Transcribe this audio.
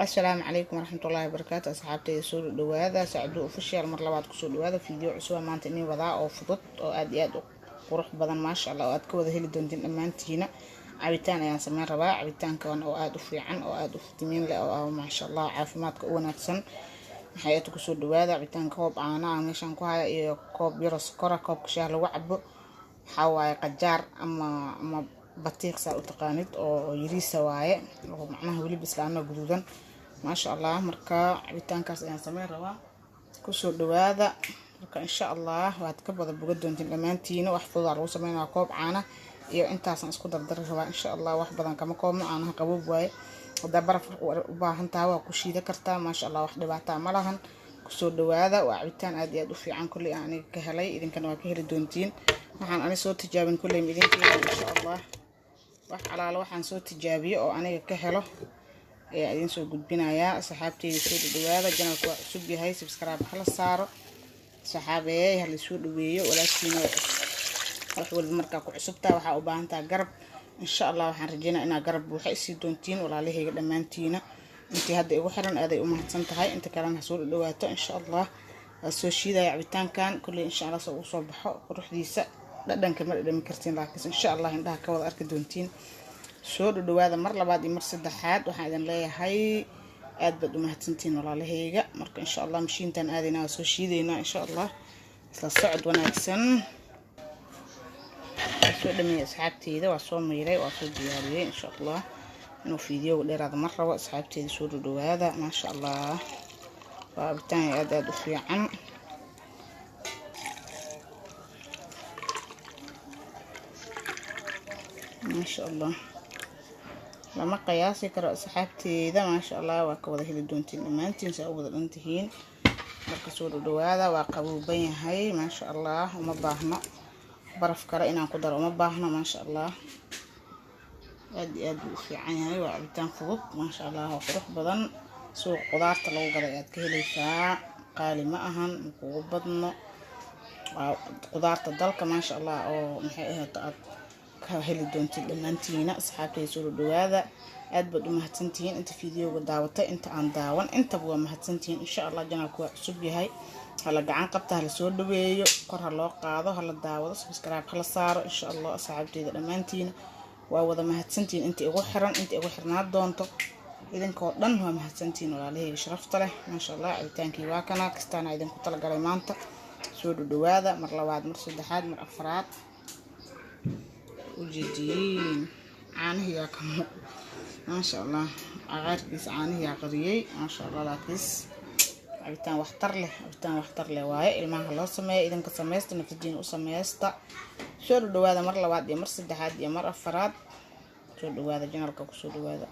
Asalaamu calaykum waraxmatullaahi wabarakaatu. Asxaabteyda, soo dhawaada. Sacduu Official mar labaad kusoo dhawaada. Video cusub maanta inii wadaa oo fudud oo aad iyo aad u qurux badan, maasha Allah, oo aad ka wada heli doontiin dhammaantiina. Cabitaan ayaan sameyn rabaa, cabitaankan oo aada u fiican oo aada u fitamiin leh oo ah, maasha Allah, caafimaadka u wanaagsan. Maxay aad kusoo dhawaada. Cabitaanka koob caano ah meeshaan ku haya iyo koob yaro sokora, koobka shaah lagu cabo. Waxaa waaye qajaar ama batiiq saa u taqaanid oo yariisa waaye, oo macnaha weli bislaano guduudan, maasha Allah. Marka cabitaankaas ayaan sameyn rabaa, kusoo dhawaada. Marka insha Allah waad ka wada boga doontiin dhammaantiina. Wax fududaa lagu sameynaya, koob caana iyo intaasaan isku dardari rabaa insha Allah. Wax badan kama koobno, caanaha qaboob waaye. Haddaa baraf u baahan tahay waa ku shiida kartaa, maasha Allah, wax dhibaataa ma lahan. Kusoo dhawaada, waa cabitaan aad iyo aad u fiican. Kolley aan aniga ka helay, idinkana waa ka heli doontiin. Waxaan ani soo tijaabin kolley ma idinka helin insha Allah. Wax alaalo waxaan soo tijaabiyo oo aniga ka helo ayaa idin soo gudbinayaa. Asxaabteyda, soo dhawaada. Channelka waa cusub yahay, subscribe hala saaro saxaabeey, hala soo dhaweeyo walaashiina. Wax walba markaa ku cusubtaa waxaa u baahan taha garab. Insha Allah waxaan rajeynaa inaa garab buuxa isii doontiin, walaalahayga dhammaantiina. Intii hadda igu xiran aaday u mahadsan tahay, inta kalena ha soo dhawaato insha Allah. Waa soo shiidaya cabitaankan kolley insha Allah soo uu soo baxo quruxdiisa. Dhadhanka ma dhadhami kartiin, laakiin insha Allah indhaha ka wada arki doontiin. Soo dhadhawaada mar labaad iyo mar saddexaad. Waxaan idin leeyahay aad baad u mahadsantihiin, walaalahayga. Marka insha Allah mashiintan aadaynaa, waa soo shiidaynaa insha Allah. Isla socod wanaagsan. Waa soo dhameeyey asxaabteyda, waa soo miiray, waa soo diyaariyey insha Allah. Inuu fiidiyowga dheeraada mar rabo. Asxaabteyda, soo dhadhawaada, maasha Allah. Waa cabitaan aad aad u fiican. Maasha Allah, lama qiyaasi karo asxaabteeda, maasha Allah. Waa ka wada heli doontiin dhammaantiin, saa u wada dhan tihiin. Marka soo dhadhawaada. Waa qabuuban yahay, maasha Allah. Uma baahno baraf kale inaan ku daro, uma baahno, maasha Allah. Aad iyo aad buu u fiican yahay. Waa cabitaan fudud, maasha Allah, oo qurux badan. Suuqa qudaarta lagu gaday ayaad ka heleysaa, qaali ma ahan, makugu badno. Waa qudaarta dalka, maasha Allah, oo maxay ahayd aad ka heli doontid dhammaantiina. Asxaabtayda, soo dhawaada. Aad baad u mahadsantihiin inta fiidiyowga daawatay, inta aan daawan intaba waa mahadsantihiin insha Allah. Channelku waa cusub yahay, hala gacan qabta, hala soo dhaweeyo, kor ha loo qaado, hala daawado, subscribe hala saaro insha Allah. Asxaabteyda dhammaantiina waa wada mahadsantihiin, inta igu xiran, inta igu xirnaa doonto, idinkoo dhan waa mahadsantihiin, walaalahayga sharafta leh, maasha Allah. Cabitaankii waa kana kastaana idinku talagalay maanta. Soo dhadhawaada mar labaad, mar saddexaad, mar afraad. Ujeediyiin caanihiyaa ka muuq, maasha Allah. Cagaarkiisa caanihiyaa qariyey, maasha Allah. Laakiis cabitaan waxtar leh, cabitaan waxtar leh waaye. Ilmaha loo sameeya, idinka sameysta, nafadiina u sameysta. Soo dhadhawaada mar labaad iyo mar saddexaad iyo mar afaraad. Soo dhawaada, channelka kusoo dhawaada.